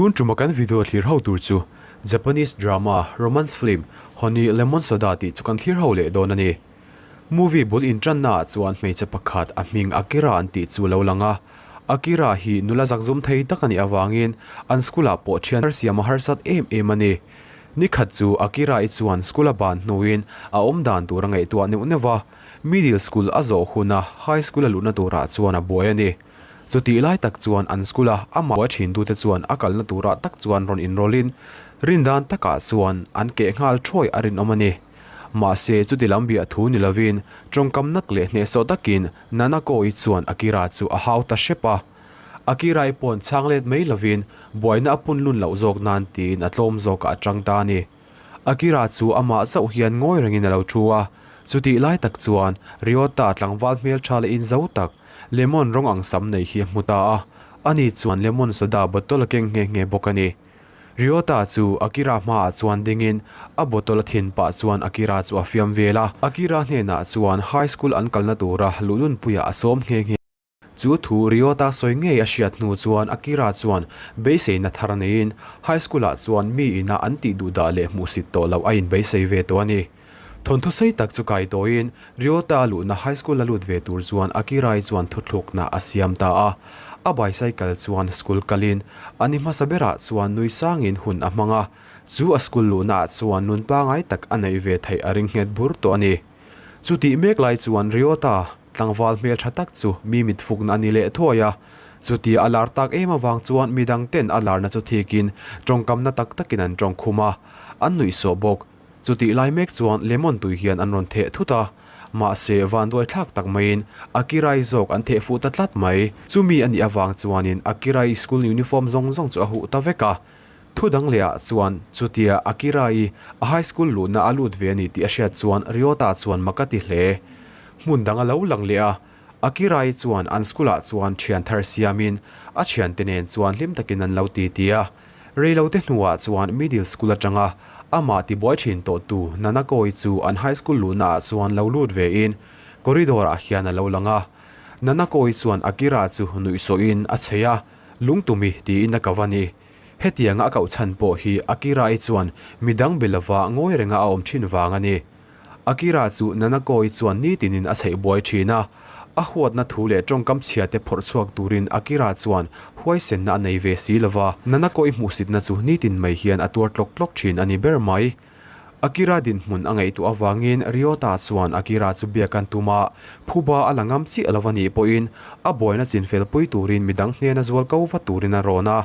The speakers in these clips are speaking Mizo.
Tun tuma kan video thlir ho tur chu Japanese drama romance film Honey Lemon Soda tih chu kan thlir ho leh dawn a ni. Movie bul intanna ah chuan hmeichhe pakhat a hming Akira an tih chu lo lang a. Akira hi nula zakzum thei tak a nih avangin an school ah pawh thian siam a harsat em em a ni. Nikhat chu Akira i chuan school a ban hnuin a awm dan tur a ngaihtuah neuh neuh va, middle school a zawh huna high school a luhna turah chuan a buai a ni. Chutih lai tak chuan an school a amah buai thintute chuan a kalna turah tak chuan rawn inrawlhin rindan takah chuan an keh nghal thuai a rinawm a ni. Mahse chuti lam biah thu ni lovin tawngkam nak leh hnehsawh takin Nanako-i chuan Akira chu a hau ta hrep a. Akira-i pawn chhang let mai lovin buaina a pun lun loh zawk nan tiin a tlawm zawkah a tang ta a ni. Akira chu amah chauh hian ngawi rengin a lo thu a, chutih lai tak chuan Ryota tlangval hmeltha leh inzo tak, lemon rawng ang sam nei hi a hmu ta a, ani chuan lemon soda bottle a keng nghe nghe bawk a ni. Ryota chu Akira hmaah chuan dingin a bottle a thin pah chuan Akira chu a fiam vel a, Akira hnenah chuan high school an kalna tura luhlunpuiah a sawm nghe nghe. Chu thu Ryota sawi ngei a hriat hnu chuan Akira chuan beiseina thar neiin high school ah chuan mi ina an tih duh dah leh hmuhsit tawh loh a inbeisei ve tawh a ni. Thawnthu sei tak chu kai tawiin Ryota a luhna high school a lut ve tur chuan Akira-i chuan thuthlukna a siam ta a. A bicycle chuan school kalin a ni hmasa berah chuan nui sangin hun a hmang a, chu a school luhna ah chuan nun pangai tak a neih ve theih a ring nghet bur tawh a ni. Chutih mek lai chuan Ryota Tlangval hmel tha tak chu mi mit fukna a ni leh thuai a, chutia a lar tak em avang chuan midang ten a larna chu thikin tawngkamna tak takin an tawng khum a, an nuihsawh bawk. Chutih lai mek chuan lemon tui hian an rawn theh thut a, mahse vanduai thlak tak maiin Akirai zawk an theh fuh ta tlat mai. Chumi a nih avang chuanin Akirai school uniform zawng zawng chu a huh ta vek a, Thu dang leh ah chuan chutia Akira-i a high school luhna a lut ve a ni tih a hriat chuan Ryota chuan mak a ti hle. Hmun dang a lo lang leh a, Akira-i chuan an school ah chuan thian thar siamin a thiante nen chuan hlim takin an lo ti ti a. Reilote hnuah chuan middle school atanga amah tibuai thin tawhtu Nanako-i chu an high school luhna ah chuan lo lut vein corridor ah hian a lo lang a. Nanako-i chuan Akira chu nuihsawhin a chei a, Lungtumi tiin a ko a ni. Hetianga a koh chhan pawh hi Akira-i chuan midang be lova ngawi renga a awm thin vang a ni. Akira chu Nanako-i chuan nitinin a chheih buai thin a, a huatna thu leh tawngkam chhia te phawrh chhuak turin Akira chuan huaisenna a nei ve si lova, Nanako-i hmuhsitna chu nitin mai hian a tuar tlawk tlawk thin a ni ber mai. Akira dinhmun a ngaihtuah avangin Ryota chuan Akira chu biak an tum a, phuba a la ngam chiah lo a nih pawhin a buaina chinfel pui turin midang hnena zual ko va turin a rawn a.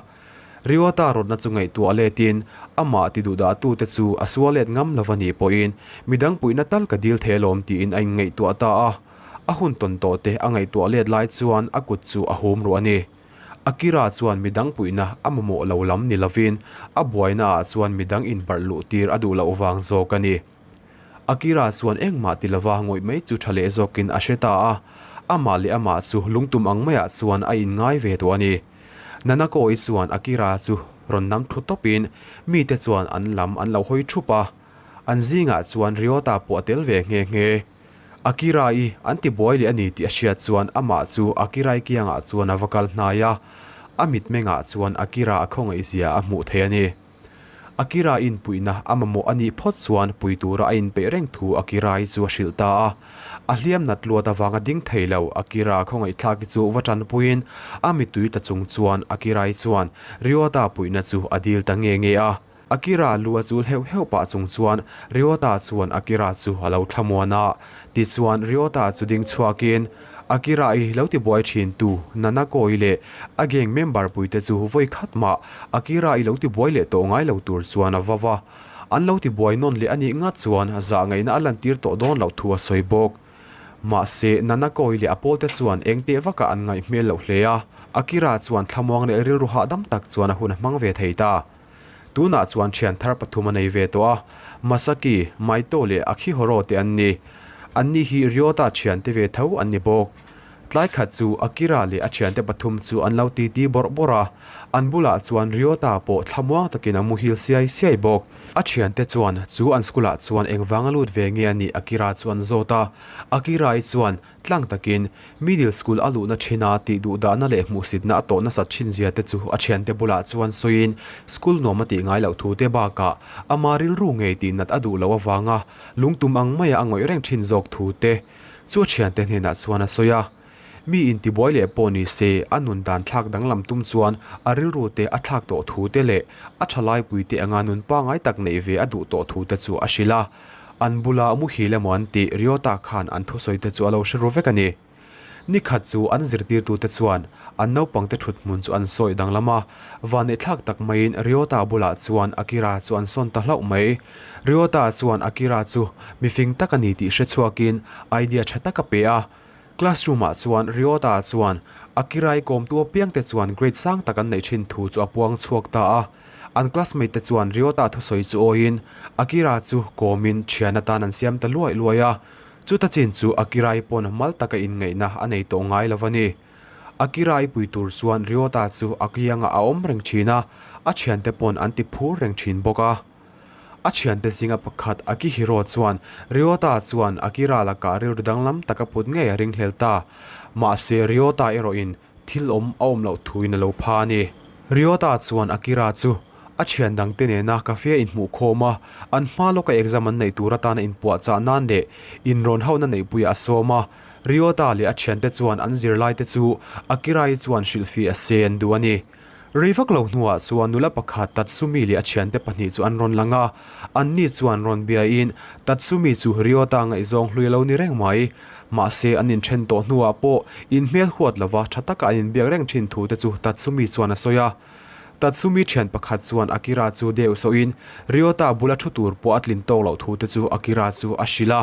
Ryota rawtna chu ngaihtuah letin amah ti duhdahtute chu a sual let ngam lo a nih pawhin midang puihna tal ka dil thei alawm tiin a inngaihtuah ta a. A hun tawn tawhte a ngaihtuah let lai chuan a kut chu a hum ruh a ni. Akira chuan midang puihna a mamawh lo lam ni lovin a buaina ah chuan midang inbarh luh tir a duh loh vang zawk a ni. Akira chuan engmah ti lova ngawih mai chu tha leh zawkin a hre ta a, amah leh amah chu lungtum ang maiah chuan a inngai ve tawh a ni. Nanako-i chuan Akira chu rawn nam thu tawpin mite chuan an lam an lo hawi thup a, an zingah chuan Ryota pawh a tel ve nghe nghe. Akira-i an ti buai leh a ni tih a hriat chuan amah chu Akira-i kiangah chuan a va kal hnai a, a mitmengah chuan Akira a khawngaihzia a hmuh thei a ni. Akira-i inpuihna a mamawh a nih phawt chuan pui tura a inpeih reng thu Akira-i chu a hrilh ta a. A hliam nat luat avanga ding thei lo Akira khawngaihthlaki chu va tanpuiin a mittui tla chung chuan Akira-i chuan Ryota puihna chu a dil ta nge nge a. Akira lu a chul heuh heuh pah chung chuan Ryota chuan Akira chu a lo thlamuan a. Tichuan Ryota chu ding chhuakin, Akira i lo ti buai thin tu Nanako-i leh a gang member puite chu vawi khat mah Akira i lo ti buai leh tawh ngai lo tur chuan a vav a. An lo ti buai nawn leh a nih ngat chuan zah ngaihna a lantir tawh dawn loh thu a sawi bawk. Mahse Nanako-i leh a pawlte chuan eng teh vakah an ngaih hmel loh hle a. Akira chuan thlamuang leh rilru hahdam tak chuan a hun a hmang ve thei ta. Tunah chuan thian thar pathum a nei ve tawh a, Masaki, Maito leh Akihoro te an ni. Anni hi Ryota thiante ve tho an ni bawk. Tlai khat chu Akira leh a thiante pathum chu an lo titi bawrh bawrh a, an bulah chuan Ryota pawh thlamuang takin a muhil siai siai bawk. A thiante chuan chu an school ah chuan engvanga lut ve nge a nih Akira chu an zawt a, Akira-i chuan tlang takin middle school a luhna thina tih duhdahna leh hmuhsitna a tawh nasat thin zia te chu a thiante bulah chuan sawiin school nuam a tih ngai loh thu te bakah ama rilru ngei tih nat a duh loh avanga lungtum ang maia a ngawih reng thin zawk thu te Chu a thiante hnenah chuan a sawi a, Mi intibuai leh pawh ni se, a nun dan thlak danglam tum chuan a rilru te a thlak tawh thu te leh a thalaipui te anga nun pangngai tak neih ve a duh tawh thu te chu a hrilh a. An bula muhil emaw an tih Ryota khan an thusawi te chu a lo hre ru vek a ni. Nikhat chu an zirtirtute chuan an naupangte thut hmun chu an sawi danglam a, Vanneihthlak tak maiin Ryota bulah chuan Akira chu an sawn ta hlauh mai. Ryota chuan Akira chu mifing tak a ni tih hre chhuakin idea tha tak a pe a. Classroom ah chuan Ryota chuan Akira-i kawmtu apiangte chuan grade sang tak an neih thin thu chu a puang chhuak ta a. An classmate te chuan Ryota thusawi chu awiin Akira chu kawmin thian atan an siam ta luai luai a. Chuta chin chu Akira-i pawn mal taka inngaihna a nei tawh ngai lo a ni. Akira-i pui tur chuan Ryota chu a kiangah a awm reng thin a, a thiante pawn an ti phur reng thin bawk a. A thiante zinga pakhat Akihiro chuan Ryota chuan Akira lakah rilru danglam tak a put ngei a ringhlel ta. Mahse Ryota erawhin thil awm a awm loh thuin a lo pha a ni. Ryota chuan Akira chu a thian dangte nena cafe a inhmuh khawm a, an hma lawka exam an neih tur atana inpuahchah nan leh inrawn hauhna neihpuiah a sawm a. Ryota leh a thiante chuan an zirlaite chu Akira-i chuan hrilhfiah se an duh a ni. Rei vak lo hnuah chuan nula pakhat Tatsumi leh a thiante pahnih chu an rawn lang a, anni chuan rawn biain Tatsumi chu Ryota ngaihzawng hlui a lo ni reng mai. Mahse an inthen tawh hnuah pawh inhmel huat lova tha taka an inbiak reng thin thu te chu Tatsumi chuan a sawi a. Tatsumi thian pakhat chuan Akira chu deuh sawhin Ryota bula thu tur pawh a tlin tawk loh thu te chu Akira chu a hrilh a.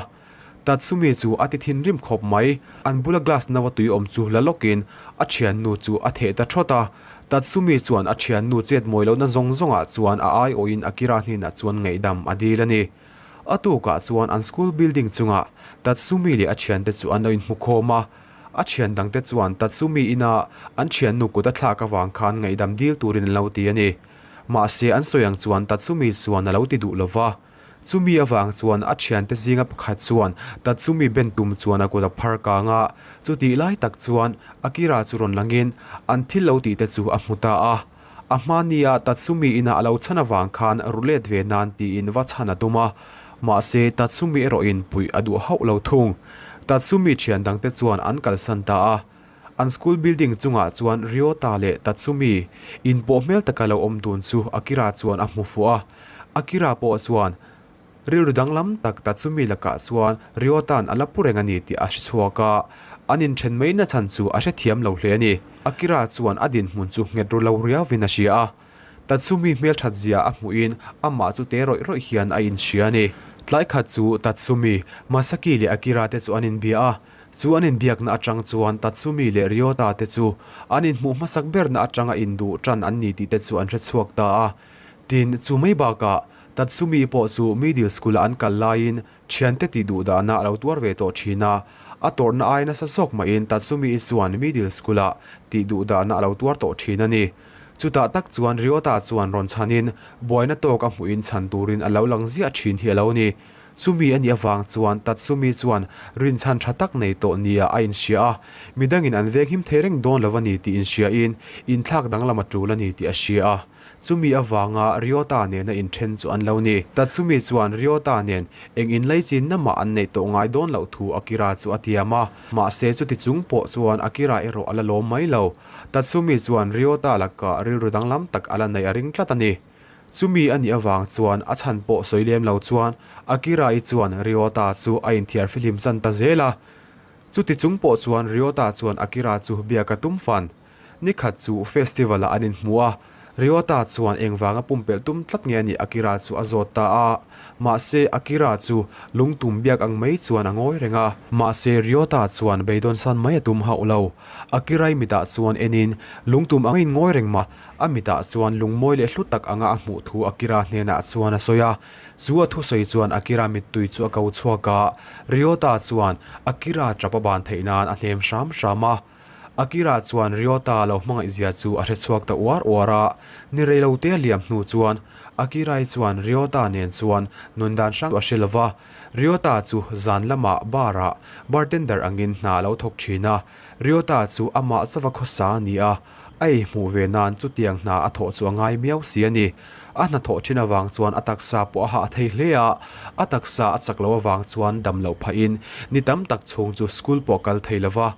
Tatsumi chu a ti thinrim khawp mai. An bula glass no a tui awm chu la lawkin a thiannu chu a theh ta thawt a. Tatsumi chuan a thiannu chet mawi lohna zawng zawngah chuan a aiawhin Akira hnenah chuan ngaihdam a dil a ni. A tukah chuan an school building chungah Tatsumi leh a thiante chu an lo inhmu khawm a. A thian dangte chuan Tatsumi ina an thiannu kut a thlak avang khan ngaihdam dil turin an lo ti a ni. Mahse an sawi ang chuan Tatsumi chuan a lo ti duh lova. Chumi avang chuan a thiante zinga pakhat chuan Tatsumi ben tum chuan a kut a phar kang a, chutih lai tak chuan Akira chu rawn langin an thil lo tih te chu a hmu ta a. A hmania Tatsumi ina a lo chhan avang khan ru let ve nan tiin va chhan a tum a, mahse Tatsumi erawhin puih a duh hauh lo thung. Tatsumi thian dangte chuan an kalsan ta a. An school building chungah chuan Ryota leh Tatsumi inpawh hmel taka lo awm dun chu Akira chuan a hmu fuh a. Akira pawh chuan rilru danglam tak Tatsumi lakah chuan Ryota'n a la pu reng a ni tih a hre chhuak a, an inthen mai nachhan chu a hrethiam lo hle a ni. Akira chuan a dinhmun chu nghet ru lo riauin a hria a. Tatsumi hmelthat zia a hmuhin amah chu te rawih rawih hian a inhria a ni. Tlai khat chu Tatsumi, Masaki leh Akira te chu an inbia a. Chu an inbiakna atang chuan Tatsumi leh Ryota te chu an inhmuh hmasak berna atanga induh tan an ni tih te chu an hre chhuak ta a. Tin, chu mai bakah Tatsumi pawh chu middle school-a an kal laiin thiante tih duh dahna a lo tuar ve tawh thin a. A tawrhna ai nasa zawk mahin Tatsumi-i chuan middle school-ah tih duh dahna a lo tuar tawh thin a ni. Chutah tak chuan Ryota chuan rawn chhanin buaina tawk a hmuhin chhan turin a lo lang ziah thin hi a lo ni. Chumi a nih avang chuan Tatsumi chuan rinchhan tha tak nei tawh nia a inhria a, midangin an venghim thei reng dawn lo a ni tih inhriain inthlak danglam a tul a ni tih a hria a. Chumi avanga Ryota nena inthen chu an lo ni. Tatsumi chuan Ryota nen eng inlaichin na mah an neih tawh ngai dawn loh thu Akira chu a tiam a, mahse chuti chung pawh chuan Akira erawh a la lawm mai lo. Tatsumi chuan Ryota lakah rilru danglam tak a la neih a ring tlat a ni. Chumi a nih avang chuan a chhan pawh sawi lem lo chuan Akira-i chuan Ryota chu a inthiar fihlim chan ta zel a. Chuti chung pawh chuan Ryota chuan Akira chu biak a tum fan. Nikhat chu festival-ah an inhmu a. Ryota chuan engvanga pumpelh tum tlat nge a nih Akira chu a zawt ta a. Mahse, Akira chu lungtum biak ang mai chuan a ngawi reng a. Mahse, Ryota chuan beidawn san mai a tum hauh lo. Akira-i mitah chuan enin lungtum angin ngawi reng mah a mitah chuan lungmawi leh hlu tak anga a hmuh thu Akira hnenah chuan a sawi a. Chu a thusawi chuan Akira mittui chu a ko chhuak a, Ryota chuan Akira tap a ban theih nan a hnem hram hram a. Akira chuan Ryota lo hmangaih zia chu a hre chhuak ta uar uar a, ni rei lo te a liam hnu chuan Akira-i chuan Ryota nen chuan nun dan hrang chu a hre lo va. Ryota chu zan lamah bar ah bartender angin hna a lo thawk thin a, Ryota chu amah chauva khawsa a ni a, a ei hmuh ve nan chutiang hna a thawh chu a ngai miau si a ni. A hnathawh thin avang chuan a taksa pawh a hah thei hle a, a taksa a chak loh avang chuan dam loh phahin ni tam tak chhung chu school pawh a kal thei lo va.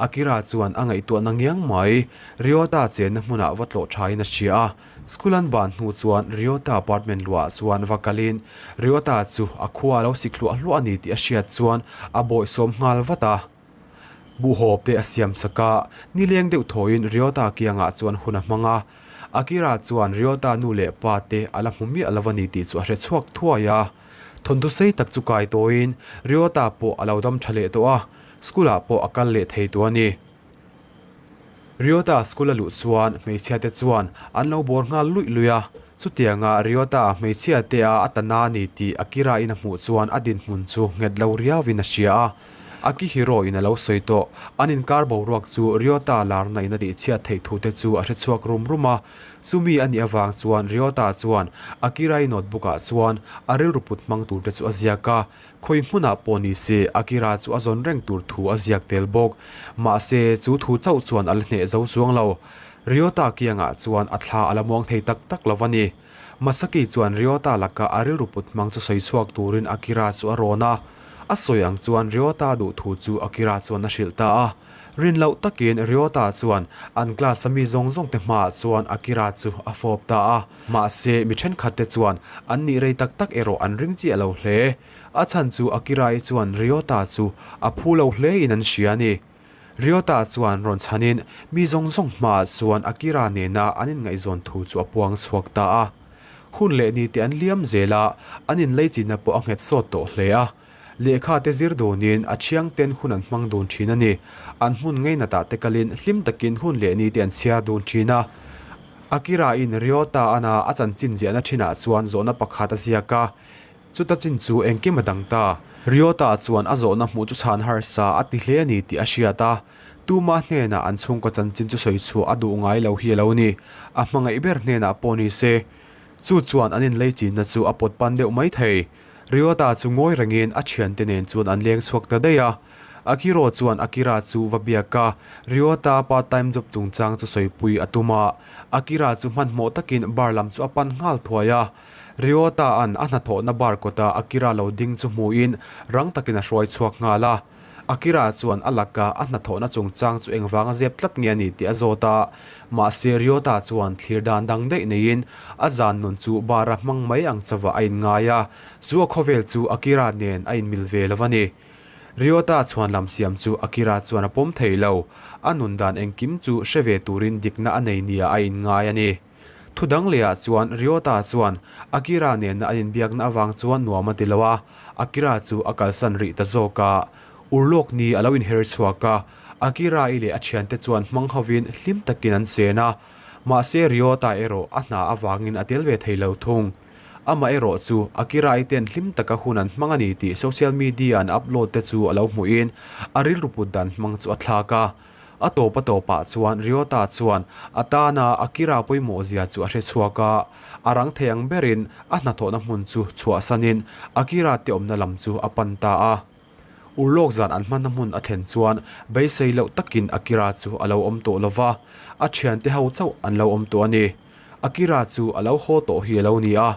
Akira chuan a ngaihtuahna ngiang mai. Ryota chenna hmunah va tlawh thain a hria a. School an ban hnu chuan Ryota apartment luahah chuan va kalin Ryota chu a khua a lo sik hluah hluah a ni tih a hriat chuan a bawihsawm nghal vat a. Buhhawp te a siam sak a, nileng deuh thawiin Ryota kiangah chuan hun a hmang a. Akira chuan Ryota nu leh pa te a la hmu miah lo a ni tih chu a hre chhuak thuai a. Thawnthu sei tak chu kai tawiin Ryota pawh a lo dam tha leh tawh a. School ah pawh a kal leh thei tawh a ni. Ryota school a luh chuan hmeichhia te chuan an lo bawr nghal luih luih a, chutianga Ryota hmeichhia te a a ta na a ni tih Akira in a hmuh chuan a dinhmun chu nghet lo riau in a hria a. Akihiro in a lo sawi tawh, an inkar boruak chu Ryota larna in a tihchhiat theih thu te chu a hre chhuak rum rum a. Chumi a nih avang chuan Ryota chuan Akira-i notebook ah chuan a rilru put hmang tur te chu a ziak a, Khawi hmunah pawh ni se, Akira chu a zawn reng tur thu a ziak tel bawk. Mahse, chu thu chauh chuan a la hneh zo chuang lo. Ryota kiangah chuan a thla a la muang thei tak tak lo a ni. Masaki chuan Ryota laka a rilru put hmang chu sawi chhuak turin Akira chu a rawn a. A sawi ang chuan Ryota duh thu chu Akira chuan a hrilh ta a. Rin loh takin Ryota chuan an class a mi zawng zawng te hmaah chuan Akira chu a fawp ta a. Mahse, mi thenkhatte chuan an nih rei tak tak erawh an ring chiah lo hle. A chhan chu Akira-i chuan Ryota chu a phu lo hlein an hria a ni. Ryota chuan rawn chhanin mi zawng zawng hmaah chuan Akira nena an inngaihzawn thu chu a puang chhuak ta a. Hun leh ni te an liam zel a, an inleichinna pawh a nghet sawt tawh hle a. Lehkha te zir dunin a thiangten hun an hmang dun thin a ni. An hmun ngeinatah te kalin hlim takin hun leh ni te an chhiar dun thin a. Akira-in Ryota ana a chanchin ziahna thinah chuan zawhna pakhat a ziak a, chuta chin chu engkim a dang ta. Ryota chuan a zawhna hmuh chu chhan harsa a ti hle a ni tih a hriat a, tuma hnenah an chhungkaw chanchin chu sawi chhuah a duh ngai lo hi a lo ni. A hmangaih ber hnenah pawh ni se, chu chuan an inleichinna chu a pawt pan deuh mai thei. Ryota chu ngawi rengin a thiante nen chuan an leng chhuak ta daih a. Akiro chuan Akira chu va biak a, Ryota part time job chungchang chu sawipui a tum a. Akira chu hmanhmawh takin bar lam chu a pan nghal thuai a. Ryota-a'n a hnathawhna bar kawta Akira lo ding chu hmuhin rang takin a hruai chhuak nghal a. Akira chuan a laka a hnathawhna chungchang chu engvanga zep tlat nge a ni tih a zawt a, mahse Ryota chuan thlir dan dang daih neiin a zan nun chu bar-a hmang mai ang chauhah a inngai a, chu a khawvel chu Akira nen a inmil ve lo a ni. Ryota chhuan lam siam chu Akira chuan a pawm thei lo, a nun dan engkim chu hre ve turin dikna a nei nia a inngai a ni. Thu dang lehah chuan Ryota chuan Akira nena an inbiakna avang chuan nuam a ti lo a, Akira chu a kalsan rih ta zawk a. Urlawk ni a lo inher chhuak a, Akira-i leh a thiante chuan hmang hovin hlim takin an chen a. Mahse Ryota erawh a hna avangin a tel ve thei lo thung. Amaherawh chu Akira-i ten hlim taka hun an hmang a ni tih social media an upload te chu a lo hmuhin a rilru put dan hmang chu a thlak a. A tawp a tawpah chuan Ryota chuan a tana Akira pawimawh zia chu a hre chhuak a, a rang thei ang berin a hnathawhna hmun chu chhuahsanin Akira te awmna lam chu a pan ta a. Urlawk zan an hmanna hmun a thlen chuan beisei loh takin Akira chu a lo awm tawh lo va, a thiante ho chauh an lo awm tawh a ni. Akira chu a lo haw tawh hi a lo ni a,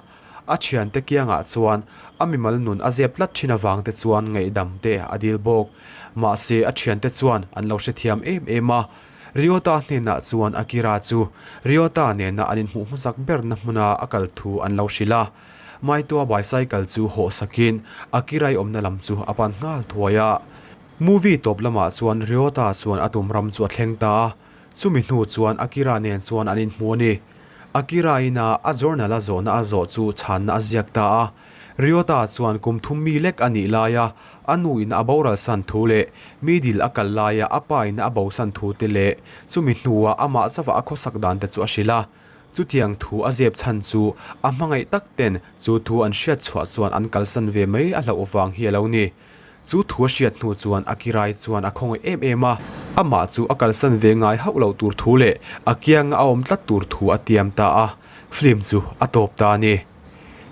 A thiante kiangah chuan a mimal nun a zep tlat thin avang te chuan ngaihdam te a dil bawk. Mahse a thiante chuan an lo hrethiam em em a. Ryota hnenah chuan Akira chu Ryota nena an inhmuh hmasak berna hmuna a kal thu an lo hrilh a. Maitoa bicycle chu hawh sakin Akira-i awmna lam chu a pan nghal thuai a. Movie tawp lamah chuan Ryota chuan a tum ram chu a thleng ta a. Chumi hnu chuan Akira nen chuan an inhmu a ni. Akira ina a journal a zawhna a zawh chu chhanna a ziak ta a. Ryota chuan kum thum mi lek a nih laia a nu in a boral san thu leh mi dil a kal laia a pa in a bosan thu te leh chumi hnua amah chauha a khawsak dan te chu a hrilh a. Chutiang thu a zep chhan chu a hmangaih tak ten chu thu an hriat chhuah chuan an kalsan ve mai a hlauh vang hi a lo ni. Chu thu a hriat hnu chuan a kirai chuan a khawngaih em em a, amah chu a kalsan ve ngai hauh loh tur thu leh a kianga a awm tlat tur thu a tiam ta a, film chu a tawp ta a ni.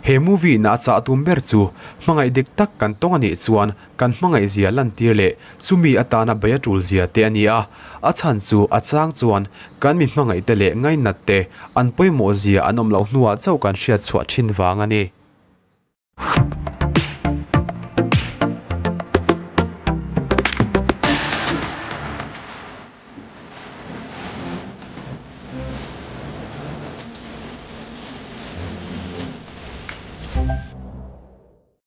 He movie in a chah tum ber chu hmangaih dik tak kan tawng a nih chuan kan hmangaih zia lantir leh chumi atana bei a tul zia te a ni a, a chhan chu a chang chuan kan mi hmangaih te leh ngainat te an pawimawh zia an awm loh hnuah chauh kan hriat chhuah thin vang a ni.